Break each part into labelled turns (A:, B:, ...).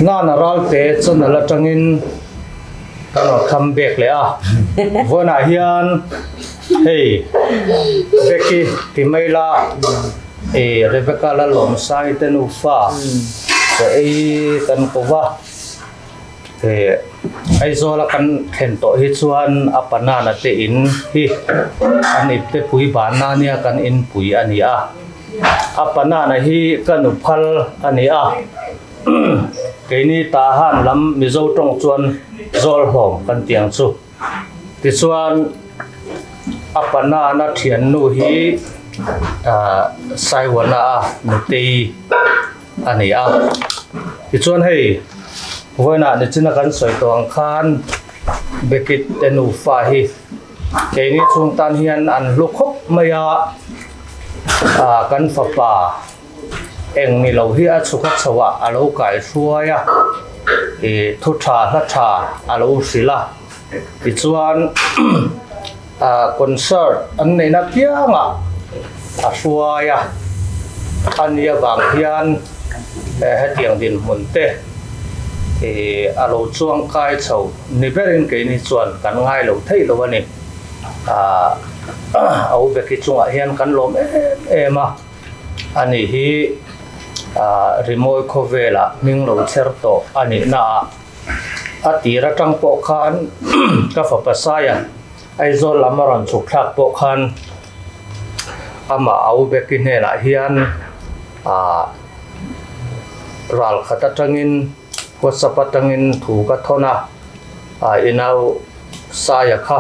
A: Nana Ralte channel atangin kan rawn come back leh a, vawiinah hian hei Becky ti mai la ih Rebecca Lalawmsai te nufa chaw ei kan ko va, ih Aizawla kan thlen tawh hi chuan a panana te in hi an ipte pui banna nia kan inpui a ni a. A panana hi ka nu phal a ni a, keini Tahan lam Mizo tawng chuan zawl hlawm kan ti ang chu. Tichuan a panana thiannu hi Saiwana a nutei a ni a. Tichuan hei vawiinah nichina kan sawi tawh ang khan Bekit te nufa hi Keini chhung tan hian an hlu khawp mai a, ah kan fapa eng ni lo hi a chhuk a chho ah a lo kai hruai a, ih thu tha hla tha a lo hrilh a, tichuan ah concert an neihna piangah a hruai a, a ni avang hian hetiang dinhmun te ih a lo chuang kai chho. Ni berin keini chuan kan ngai lo theih lo a ni. Aah a u Becky chungah hian kan lawm em em a, ani hi aah rimawi khawvelah hming lo chher tawh a nih naah a tir atang pawh khan ka fapa Saia Aizawl lam a rawn chhuk thlak pawh khan amah a u Becky hnenah hian aah ral khat atangin WhatsApp atangin thu ka thawn a, a inau Saia kha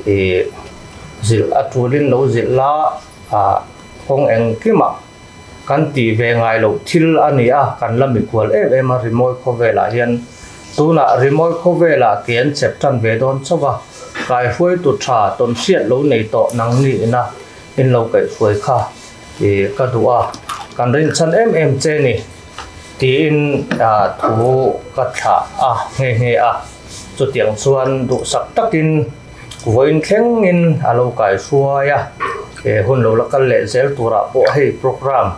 A: ih zilh a tulin lo zilh la, ah kawng engkimah kan tih ve ngai loh thil a ni a, kan la mikhual em em a rimawi khawvelah hian tunah rimawi khawvelah ke an chep tan ve dawn chauh a, kaihruaitu tha tawn hriat lo nei tawh nang nihna in lo kaihhruai kha ih ka duh a, kan rinchhan em em che ni. Tiin thu ka thlah a nghe nghe a, chutiang chuan duhsak takin vawiin thlengin a lo kai hruai a, he hun lo la kal leh zel turah pawh hei programme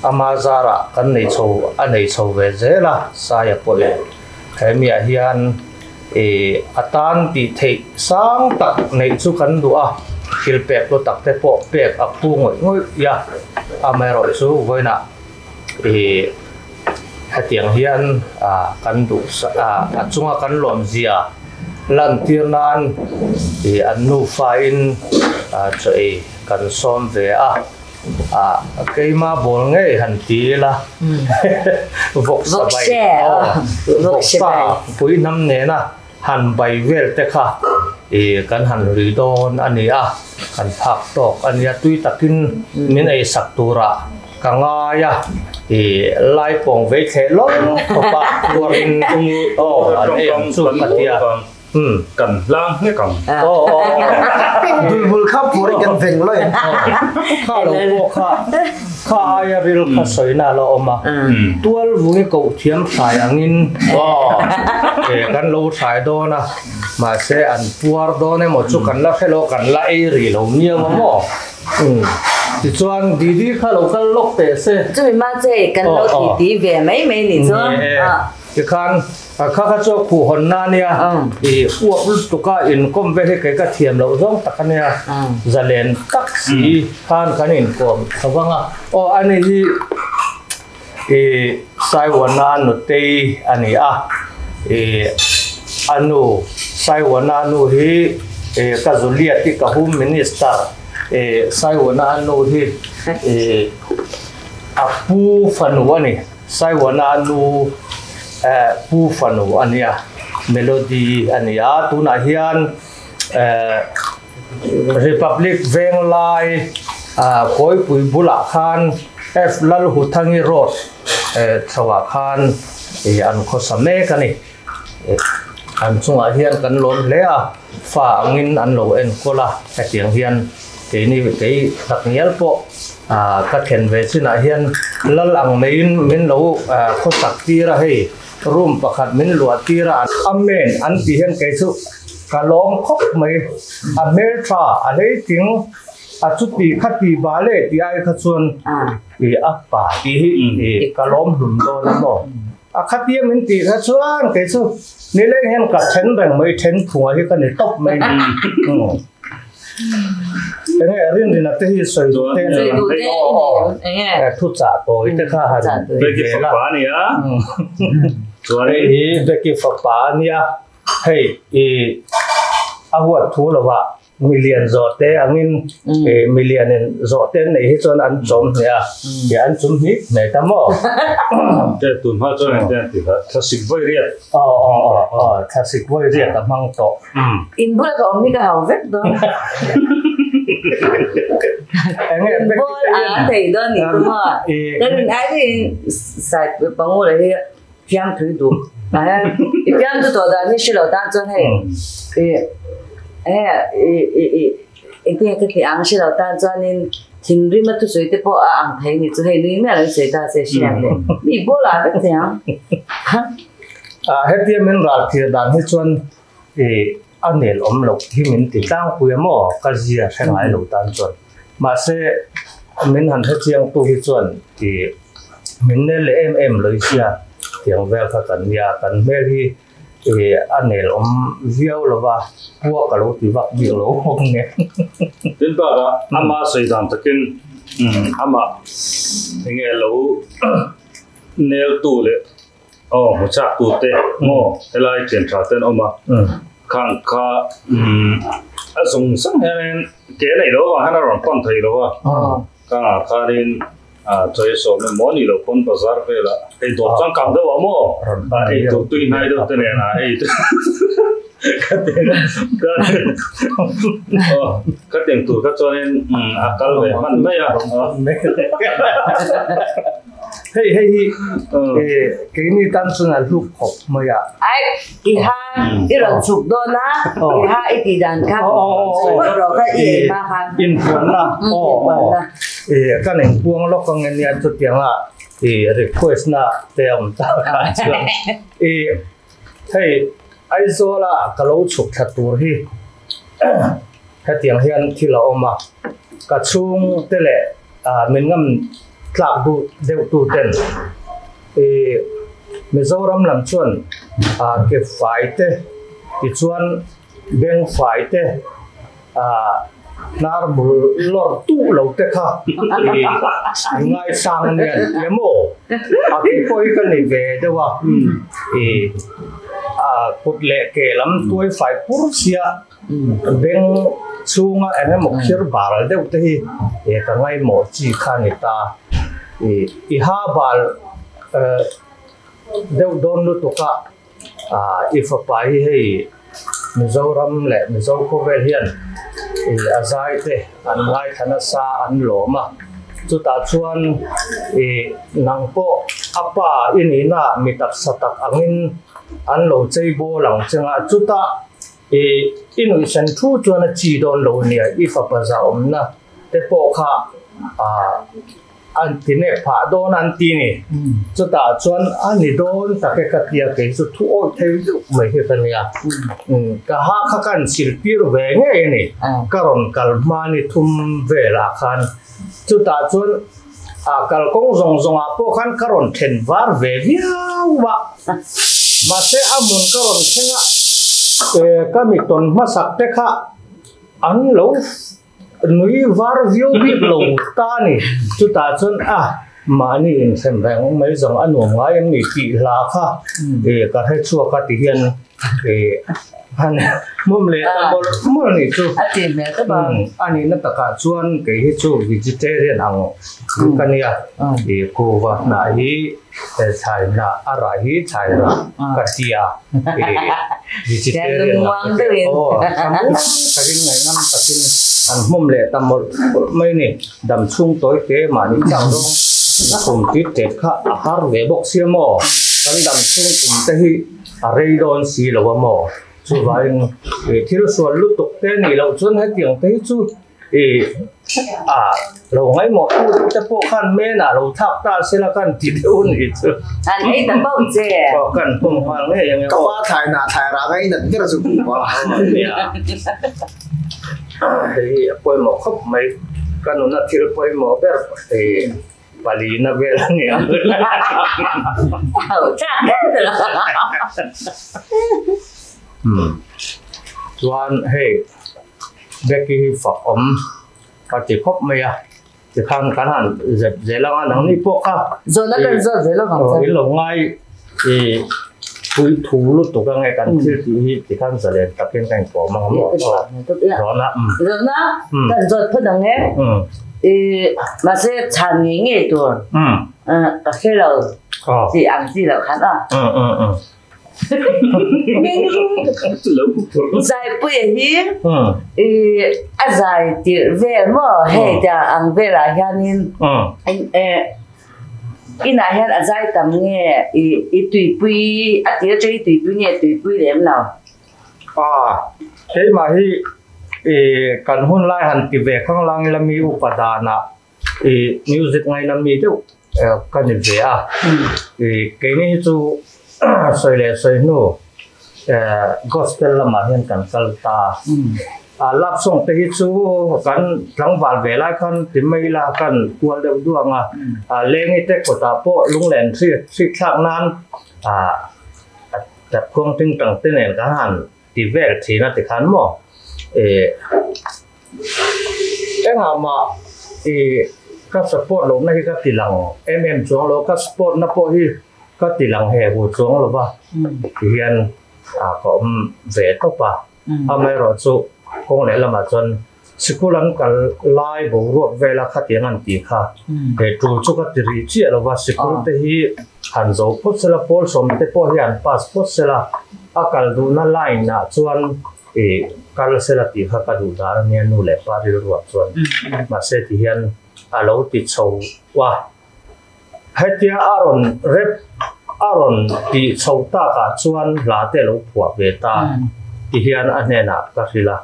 A: ama zarah kan nei chho a nei chho ve zel a, Saia pawhin hemiah hian ih a tan tih theih sang tak neih chu kan duh a, thil pek hlu tak te pawh pek a phu ngawih ngawih a, amaherawhchu vawiinah. Ih hetiang hian ah kan duh ah a chunga kan lawmzia lantir nan ih an nufa in ah chaw ei kan sawm ve a ah keima bawl ngei han ti ila vawksa bai aw vawksa pui hnam nena han bai vel te kha ih kan han hlui dawn a ni a, kan phak tawk a nia tui takin min ei sak turah ka ngai a ih lai pawng vei thleh lawng khawp a tuarin aw an ei ang chu ka ti a umm
B: kan hlang nghek ang
A: aw aw
C: Bulbul kha pur kan veng lawih
A: kha lo pawh kha Kha aia ril kha sawina a la awm a, tual vungi koh thiam hrai angin kan lo hrai dawn a, mahse an puar dawn emaw chu kan la hre lo, kan la ei rih lo miau a maw? Tichuan Didi kha lo kal lawk teh se.
D: Chumi hma chu hei kan lo titi ve mai mai ni chu.
A: Tikhan kha kha chu a khuh hawn na ania, i uap lutuk a inkawm vel hi kei ka thiam loh zawng tak ania, zalen tak si khan kan inkawm tho vang a. Aw ani hi i Saiwana nutei a ni a, i a nu Saiwana nu hi i ka Juliet i ka home minister i Saiwana nu hi i a pu fanu a ni. Saiwana nu eh pu fanu a nia, Melody a ni a, tunah hian eh Republic Venglai ah Kawipui bulah khan F Lalhuthangi Road eh chhoah khan ih an khawsa mek a ni. An chungah hian kan lawm hle a, fa angin an lo enkawl a, hetiang hian keini kei tak ngial pawh ah ka thlen ve chinah hian lal ang maiin min lo khawsak tir a hei room pakhat min luah tir a, Amen an tih hian kei chu ka lawm khawp mai, a hmeltha a hleitling a chuti khati bale tih ai kha chuan ih a pa tih hi ih ka lawm hlum dawn a maw. A khatia min tih kha chuan kei chu nileng hian ka then reng mai, then phunga hi ka ni tawp mai ni. Enge Rinrina te hi sawi duh te
D: Sawi duh te i nei em? Enge?
A: Thu chah tawi te kha han
B: Becky fapa a nia. Chuan
A: hei hi Becky fapa a nia. Hei i a huat thu lovah Milian zawhte angin milianin zawhte an neih hi chuan an chawm hneh a, ih an chum hnih hneh ta maw?
B: Te tun hma chuan engte an ti kha, thlasik vawi riat.
A: Aw aw aw aw, thlasik vawi riat a hmang tawh.
D: In bula ka awm hi ka hau vek dawn.
A: Enge
D: In ball a thei dawn nih chu maw? Kan in ai deuhin side pangula hi fiam thui duh. I fiam chu tawh dan hi hre lo tan chuan hei i enge i i i engtin nge ka tih ang hre lo tan chuanin thinrim a thusawi te pawh a ang thei ni chu hei nui miah lo in sawi ta se hriat leh mi ball ah vek thei ang.
A: Hetia min ral thlir dan hi chuan i a nel awm loh hi min ti tlangpui a maw ka zia hre ngai lo tan chuan mahse min han hre chiang tu hi chuan i min nel leh em em lawih sia tiang vel kha kan nia kan hmel hi i a nel awm viau lo va pua ka lo ti vak bik lo bawk nen.
B: Tin bakah ama sawi dan takin amah enge lo nel tu leh Aw hmu chak tu te maw helai thian tha te an awm a, khang kha a zung zung hianin ke neih loh avang hian a rawn pan thei lo a, khangah khanin chawi sawm emaw ni loh pawn bazar velah hei dawr changkang deuh ah maw ei tur tui hnai deuh te nen ah hei ka tiang tur kha chuanin a kal ve hman mai a.
A: Hei hei hi keini tan chuan a hluk khawp mai a.
D: Ai i ha i rawn chhuk dawn a, i ha i tih dan kha phawt rawh kha i ei hma khan.
A: Inpuanna aw aw kan inpuang lawk ang ania chutianga i request na te a awm tak ah chuan i hei Aizawl a ka lo chhuk thla tur hi hetiang hian thil a awm a, ka chhung te leh min ngam tlak duh deuh tu ten i Mizoram lam chuan ke fai te tichuan beng fai te hnar bul lawr tuh lo te kha i an ngaisang a nia an ti a maw? A ke pawh hi ka nei ve deuh a i kut leh ke lam tuai fai pur sia Beng chhunga eng emaw khir bal deuh te hi ka ngaihmawh chi kha a ni ta. I ha bal deuh dawn lutuk a, i fapa hi hei Mizoram leh Mizo khawvel hian a zai te an ngaithla nasa an lawm a, chutah chuan nang pawh a pa i nihna mi taksa tak angin an lo chei bawl ang che nga chutah I i nuihsan thu chuan a chi dawn lo nia, i fapa zahawmna te pawh kha an ti nep phah dawn an ti ni. Chutah chuan a ni dawn tak e ka tia kei chu thu awih thei deuh mai hi ka nia. Ka ha kha ka han siltir ve ngei a ni, ka rawn kal hma ni thum velah khan. Chutah chuan a kalkawng zawng zawngah pawh khan ka rawn then var ve viau a, mahse a hmun ka rawn thleng a, ka mi tawn hmasak te kha an lo nui var viau bik lo ta a ni. Chutah chuan a mahni inhrem reng mai zawng a nuam ngai em ni tih hla kha ka hre chhuak a ti hian Han hmawm leh ta mawlh mawlh nih chu.
D: A ti hmel ta bang.
A: A nihna takah chuan kei hi chu vegetarian ang ka nia. I kuva hnah hi thlai hnah a rah hi thlai rah ka ti a. I vegetarian ang ka ti. Aw takin ngaihnam takin han hmawm leh ta mawlh mawlh mai ni. Dam chhung tawi te mahni chak zawng kum tit tet kha a har ve bawk sia maw. Kan dam chhung kum te hi A rei dawn si lo a maw? Chuvangin ih thil sual lutuk te nih loh chuan hetiang te hi chu ih a lo ngaihmawh tu deuh te pawh khan men ah lo thlak ta sela khan ti deuh a nih chu.
D: An ei ta pauh che.
A: Aw kan hmawm nghal ngei ang e aw.
C: Ka pa thlai nah thlai rah ngai nat ber chu ku pa.
A: Nia. Hei hi a pawimawh khawp mai. Ka nuna thil pawimawh ber ih. Palina vel a ni ang.
D: Hau chak ber a.
A: Chuan hei Becky hi fak awm ka ti khawp mai a, tikhan kan han zep zel ang a, nangni pawh kha
D: Zawhna kan zawt zel avang chuan.
A: In lo ngai i pui thu lutuk ang e kan thil tih hi tikhan zalen takin ka inkawm ang maw? Zawhna
D: Zawhna kan zawt phawt ang e. I mahse chhan ngei ngei tur ka hre lo tih ang chi loh khan a. Zaipuia hi i a zai tirh vel maw hei tiang ang velah hianin inah hian a zai tam nge i i tuipui a tir atang i tuipui nge tuipui lem lo.
A: Keimah hi i kan hun lai han ti ve khanglang ila mi upa danah I music ngaina mi deuh ka ni ve a, i keini hi chu sawi leh sawi hnu gospel lamah hian kan kal ta a, love song te hi chu kan tlangval ve lai khan ti mai ila kan kual deuh duang a, lengi te kawtah pawh lunglen hriat thlak nan a khuang ting tang te nen kan han ti vel thin a tikhan maw i. Engah mah i ka support lohna hi ka ti lang em em chuang lo, ka support na pawh hi ka ti lang he hu chuang lo va, ti hian ka awm ve tawp a. Amaherawh chu kawng leh lamah chuan sikul an kal lai boruak vela khatiang an tih kha he tul chu ka ti rih chiah lo va, sikul te hi han zo phawt sela, pawl sawm te pawh hi an pass phawt sela, a kal duhna line ah chuan I kal sela tih kha ka duh dan a nia nu leh pa rilruah chuan. Mahse ti hian a lo ti chho a, hetia a rawn rep a rawn tih chho takah chuan hla te a lo phuah ve ta ti hian a hnenah ka hrilh a,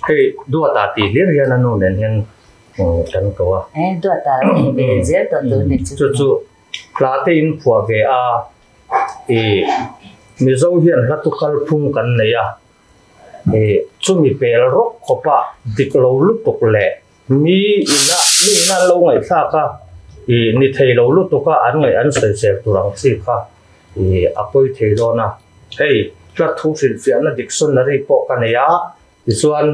A: hei Duata tih hlir hian a nu nen hian kan ko a.
D: Duata tih ve zel tawh tur ni chu.
A: Chu chu hla te in phuah ve a, i Mizo hian hla tu kalphung kan nei a. Chumi pel rawk khawpa dik lo lutuk leh mi ina mi ina an lo ngaihthlak a, ih ni thei lo lutuk a an ngaih an sawisel tur ang chi kha ih a pawi thei dawn a. Hei hla thu hrilhfiahna dictionary pawh ka nei a, tichuan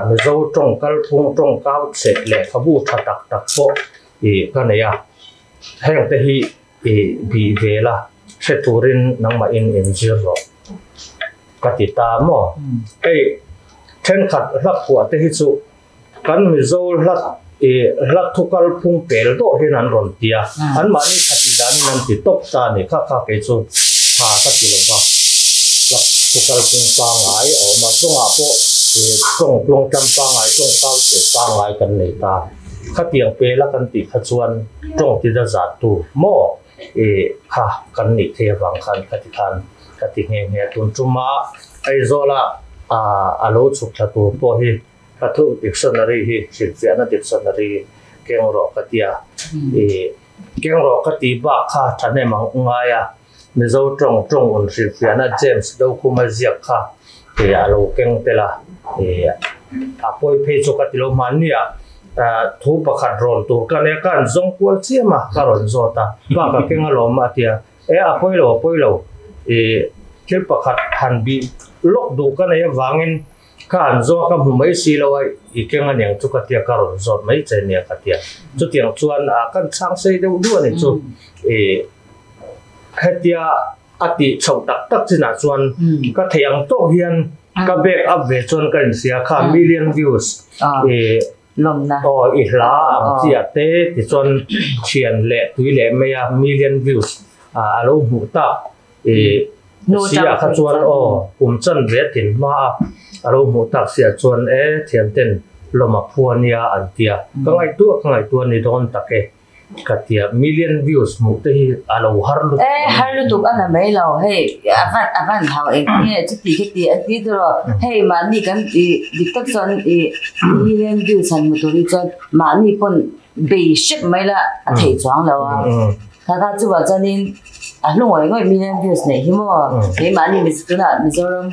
A: Mizo tawng kalphung tawng kau chheh lehkhabu tha tak tak pawh ih ka nei a, hengte hi I bih ve la, hre turin nangmahin inzir rawh ka ti ta maw? Hei thenkhat hla phuah te hi chu kan Mizo hla i hla thu kalphung pel dawh hian an rawn ti a, anmahni tha tih danin an ti tawp ta a ni. Kha kha kei chu tha ka ti lo va, hla thu kalphung pangngai a awm a, tawngah pawh i tawng tlawngtlam pangngai, tawng kau che pangngai kan nei ta. Khatiang pela kan tih kha chuan tawng ti da zat tu maw i kha kan nih thei avang khan ka ti khan ka ti nghe nghe a. Tun tuma Aizawla a lo chhuk thla tur pawh hi ka thu dictionary hi hrilhfiahna dictionary keng rawh ka tia i keng rawh ka tih bak kha thahnem ang ngai a. Mizo tawng tawng un hrilhfiahna James Dokhuma ziak kha i a lo keng tel a, i a pawi phei chu ka ti lo hmanni ah thu pakhat rawn tur ka nia ka han zawng kual chiam a, ka rawn zawt a, pa ka keng alawm a ti a, e a pawi lo a pawi lo i thil pakhat han bih lawk duh ka nei avangin ka han zawng a ka hmu mai si lo a, i keng aniang chu ka tia ka rawn zawt mai che nia ka ti a, chutiang chuan a kan chhang sei deuh duh a ni chu i. Hetia a tih chhoh tak tak chinah chuan ka theih ang tawk hian ka back up ve chuan ka inhria kha million views i aw i hla ang chi ah te tichuan thian leh tui leh mai a million views a lo hmuh tak i si ah kha chuan aw kum chan ve a tin hma a a lo hmuh tak si ah chuan e thian ten lawm a phu a nia an tia ka ngaihtuah ka ngaihtuah ni dawn tak e. Ka tia million views hmuh te hi a lo har lutuk.
D: E har lutuk a na mai lo hei a van a van hau eng nge chuti khiti an ti tur aw hei mahni kan i dik tak chuan i million views han hmu tur hi chuan mahni pawn bei hrep mai la a theih chuang lo a kha kha chuvah chuanin. A hlu ngawih ngawih million views neih hi maw? Keimahni tunah Mizoram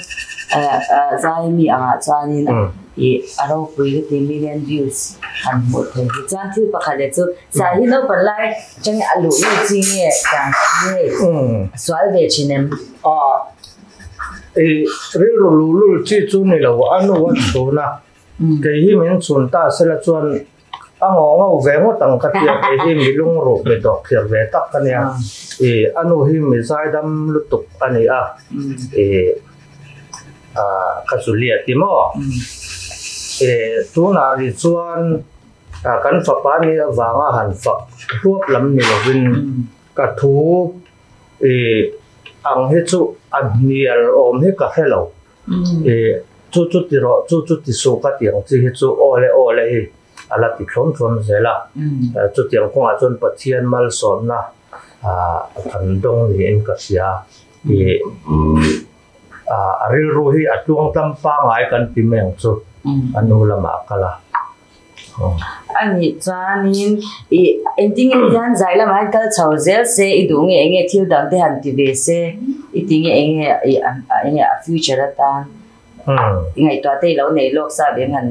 D: zai mi angah chuanin ih a ropui ka ti million views han hmuh thei hi. Chuan thil pakhat leh chu sai hi naupang lai atangin a luh ngei chi nge tiang chi hei sual ve thin em?
A: Ih rilru luh lul chi chu ni lo a nu a chhun a kei hi min chhun ta sela chuan A ngaw ngau ve ngawt ang ka tia kei hi mi lungruh mi dawhkhir ve tak ka nia. Ih a nu hi mi zaidam lutuk a ni a. Ih ah ka Julia ti maw? Ih tunah rih chuan kan fapa ni avanga han fak hluap lam ni lovin ka thu ih ang hi chu a hnial awm hi ka hre lo. Ih chu chu ti rawh, chu chu ti suh ka tih ang chi hi chu aw le aw le hi a la ti thlawm thlawm zel a. Chutiang kawngah chuan Pathian malsawmna kan dawng niin ka hria. Ih a rilru hi a tluang tlam pangai kan ti mai ang chu a nu lamah a kal a.
D: A nih chuanin i engtin nge hian zai lamah hian kal chho zel se i duh nge enge thil dang te han ti ve se i ti nge enge i enge a future atan i ngaihtuah te i lo nei lawk sa ve han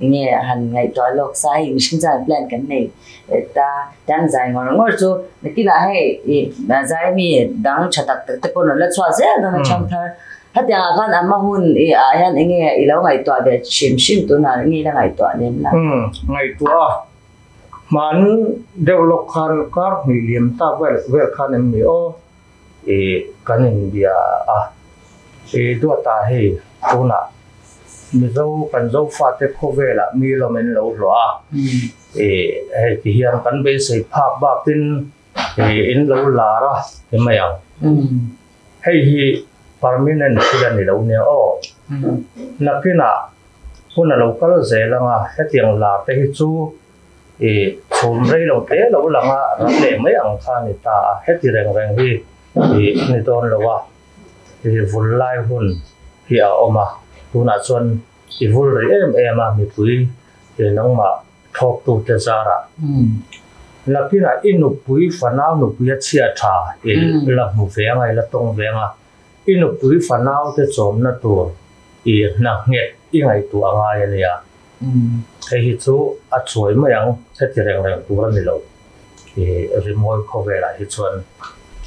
D: enge han ngaihtuah lawk sa hei mihring chuan plan kan nei ta tan zai ngawr ngawr chu nakinah hei i zai mi dang tha tak tak te pawh rawn la chhuak zel dawn a chhangthar. Hetiangah khan amma hun i ah hian enge i lo ngaihtuah ve hrim hrim tunah enge i la ngaihtuah lem la?
A: Umm, ngaihtuah a. Hman deuh lawk khan kar hnih liam tak vel vel khan em ni aw i kan inbia a. I duata hei tunah Mizo kan Zofate khawvelah mi lawm in lo hlawh a. I hei ti hian kan beisei phak bakin i in lo lar a ti mai ang. Hei hi permanent thil a ni lo nia aw. Nakinah hun a lo kal zel ang a, hetiang lar te hi chu i chhum rei lo te lo lang a, ram leh mai ang kha a ni ta a, heti reng reng hi i ni dawn lo a, i vul lai hun hi a awm a, tunah chuan i vul rih em em a, mipui i nangmah Thawktute zarah nakinah i nupui fanau nupui a chhia tha i la hmu ve anga, i la tawng ve anga, i nupui fanaute chawmna tur i hna nghet i ngaihtuah a ngai a nia. Hei hi chu a chuai mai ang, heti reng reng tur a ni lo. I rimawi khawvelah hi chuan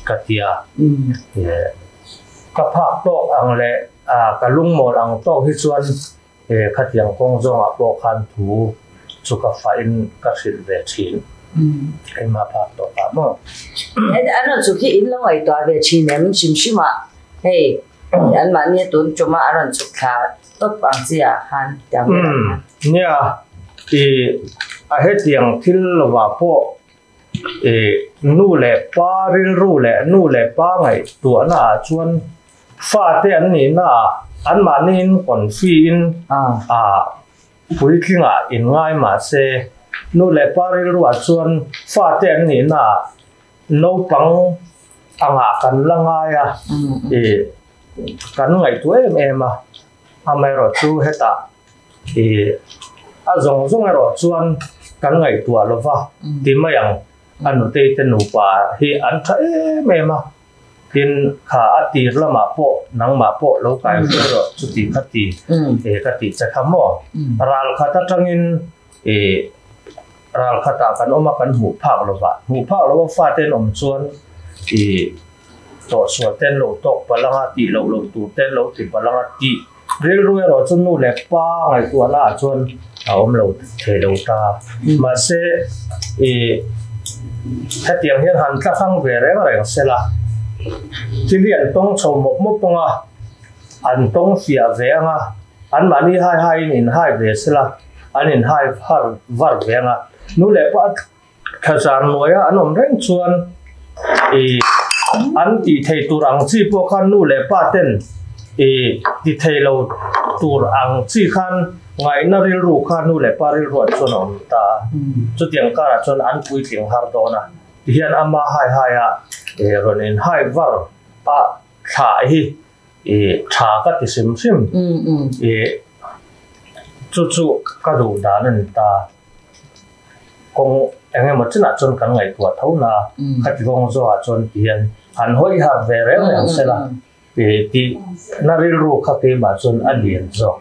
A: ka tia ka phak tawk ang leh ka lungmawl ang tawk hi chuan He khatiang kawng zawngah pawh khan thu chu ka fahin ka hrilh ve thin. Keimah phak tawh kha maw?
D: Hei an rawn chhuk hi in lo ngaihtuah ve thin em hrim hrim ah hei anmahni a tun tum a an rawn chhuk thla tawp ang chi ah khan tiang vel ah khan.
A: Nia, i a hetiang thil lovah pawh i nu leh pa rilru leh nu leh pa ngaihtuahna ah chuan Fate an nihna ah anmahniin confi in a puitlingah in ngai mah se, nu leh pa rilruah chuan fate an nihna ah naupang angah kan la ngai a, ih kan ngaihtuah em em a, amaherawhchu hetah ih a zawng zawng erawh chuan kan ngaihtuah lova ti mai ang a nutei te nupa hi an tha em em a. Tin, kha a tir lamah pawh nangmah pawh lo kai ve rawh chuti kha ti e ka tih che kha maw? Ral khat atangin e ral khatah kan awm a kan hmuh phak lova, hmuh phak lova fate an awm chuan e tawhsual te an lo tawk palh anga tih loh loh tur te an lo ti palh anga tih rilru erawh chu nu leh pa ngaihtuahna ah chuan a awm lo thei lo ta. Mahse e hetiang hian han tla hrang ve reng reng se la, thil hi an tawng chho mawp mawp ang a, an tawng fiah ve ang a, anmahni hai haiin inhai ve se la, an inhai har var ve ang a, nu leh pa Thazar hnuaia an awm reng chuan ih an tih thei tur ang chi pawh khan nu leh pa ten ih ti thei lo tur ang chi khan ngaihna rilru kha nu leh pa rilruah chuan a awm ta a. Chutiang karah chuan an puitling har dawn a, tihian ama hai hai a ih rawn in hai var a thlah hi ih tha ka ti hrim hrim ih chu chu ka duh dan a ni ta. Kawng Eng emaw chinah chuan kan ngaihtuah tho na a, khati kawng zawhah chuan ti hian han hawi harh ve reng reng se la tih na rilru kha keimah chuan a lian zawk.